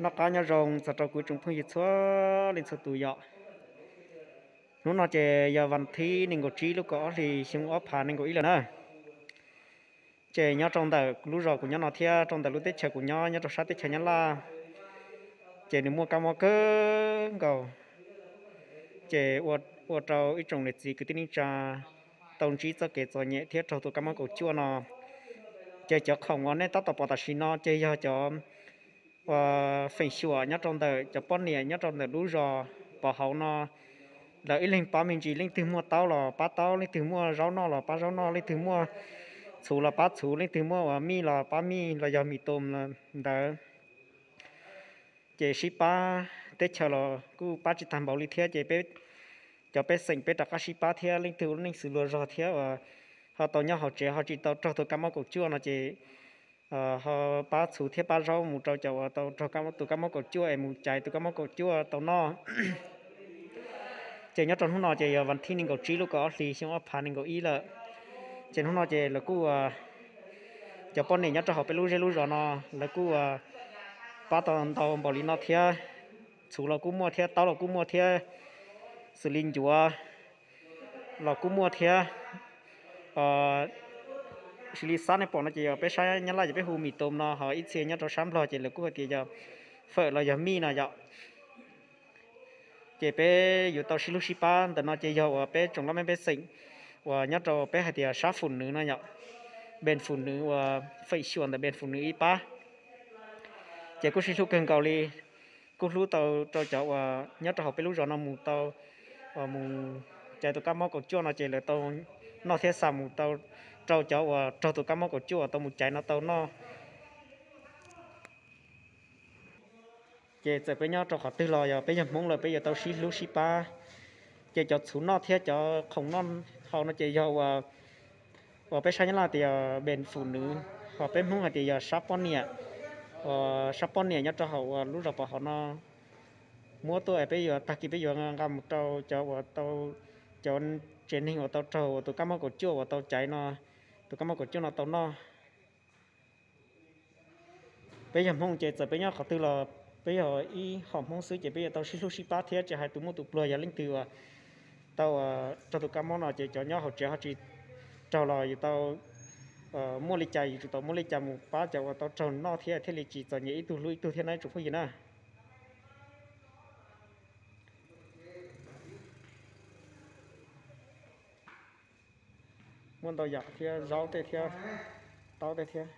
Noj qab nyob zoo txog rau kuv tsoom phooj ywg txhua leej txhua tus yom. Hnub no ces yog vas thib nees nkaum tsib lub kaum ob hlis xyoo ob phav nees nkaum ib lawm na. Ces nyob rau ntawm lub zos kuv nyob no thiab rau ntawm lub teb chaws kuv nyob, nyob rau sab teb chaws Nyab Laj, ces nws muaj kab mob kawg nkaus. Ces ua rau ib tsoom niam txiv kwv tij neej tsa tau ntsib txoj kev txom nyem thiab raug tus kab mob kaum cuaj no. Ces cov khoom uas nej tab tom pom tam sim no ces yog cov uas feem xyuam nyob rau ntawm cov poj niam nyob rau ntawm lub zos Pov Hauv no. Lawv ib leeg pab me ntsis, leej twg muaj taub los pab taub, leej twg muaj zaub noj los pab zaub noj, leej twg muaj txhuv los pab txhuv, leej twg muaj uas mij los pab mij los yog mis toos ntawd. Ces sib pab teb chaws los kuj pab tsis tag npaum li thiab, ces peb cov pej xeem peb rov qab sib pab thiab leej twg ua lub neej xws luag zog thiab uas ho tau nyob hauv tsev ho tsis tau raug tus kab mob kaum cuaj no ces ho pab txhuv thiab pab zaub mus rau cov uas tau raug tus kab mob kaum cuaj es mus caiv tus kab mob kaum cuaj tau noj. Ces nyob rau hnub no ces yog vas thib nees nkaum tsib lub kaum ob hlis xyoo ob phav nees nkaum ib lawm. Ces hnub no ces lawv kuj, cov poj niam nyob rau hauv peb lub zej lub zos no, lawv kuj pab tau ntau npaum li no thiab. Txhuv los kuj muaj thiab, taub los kuj muaj thiab, xws li ncuav los kuj muaj thiab. Xws li xab nej pom no ces yog peb sab Nyab Laj ces peb hu mis toos no, ho ib txhia nyob rau sab Nplog ces lawv kuj hais tias yog fawm los yog mij no yom. Ces peb yuav tau sib hlub sib pab. Ntawm no ces yog uas peb tsoom laj mej pej xeem uas nyob rau peb hais tias sab fum nwv no yom, npen fum nwv uas feem xyuam ntawm npen fum nwv ib pab. Ces kuj sib hlub kawg nkaus li, kuj hlub tau rau cov uas nyob rau hauv peb lub zos no mus tau, mus caiv tus kab mob kaum cuaj no ces lawv tau noj thiab xa mus tau rau cov uas raug tus kab mob kaum cuaj uas tau mus caiv no tau noj. Ces txawm peb nyob rau qhov twg los yog peb yog Hmoob lawm peb yuav tau sib hlub sib pab. Ces cov txhuv noj thiab cov khoom noj haus no ces yog uas peb sab Nyab Laj tias yog npen fum nwv, ho peb Hmoob hais tias yog sab poj niam. Sab poj niam nyob rau hauv uas lub zos Pov Hauv no muab tuaj es peb yuav tag kis peb yuav nqa mus rau cov uas tau, cov tsev neeg uas tau raug uas tus kab mob kaum cuaj uas tau caiv no, tus kab mob kaum cuaj no tau noj. Peb yog Hmoob ces txawm peb nyob qhov twg los peb yog ib hom Hmoob xwb ces peb yuav tau sib hlub sib pab thiab tsis hais tus muaj tus pluag, yog leej twg uas tau raug tus kab mob no ces cov nyob hauv tsev ho tsis raug los yuav tau muaj li cas yuav tsum tau muaj li cas mus pab cov uas tau raug noj thiab thiaj li tsis txom nyem ib tug hlub ib tug thiab na ib tsoom phooj ywg na. Muaj ntau yam thiab, zaub tej thiab, taub tej thiab.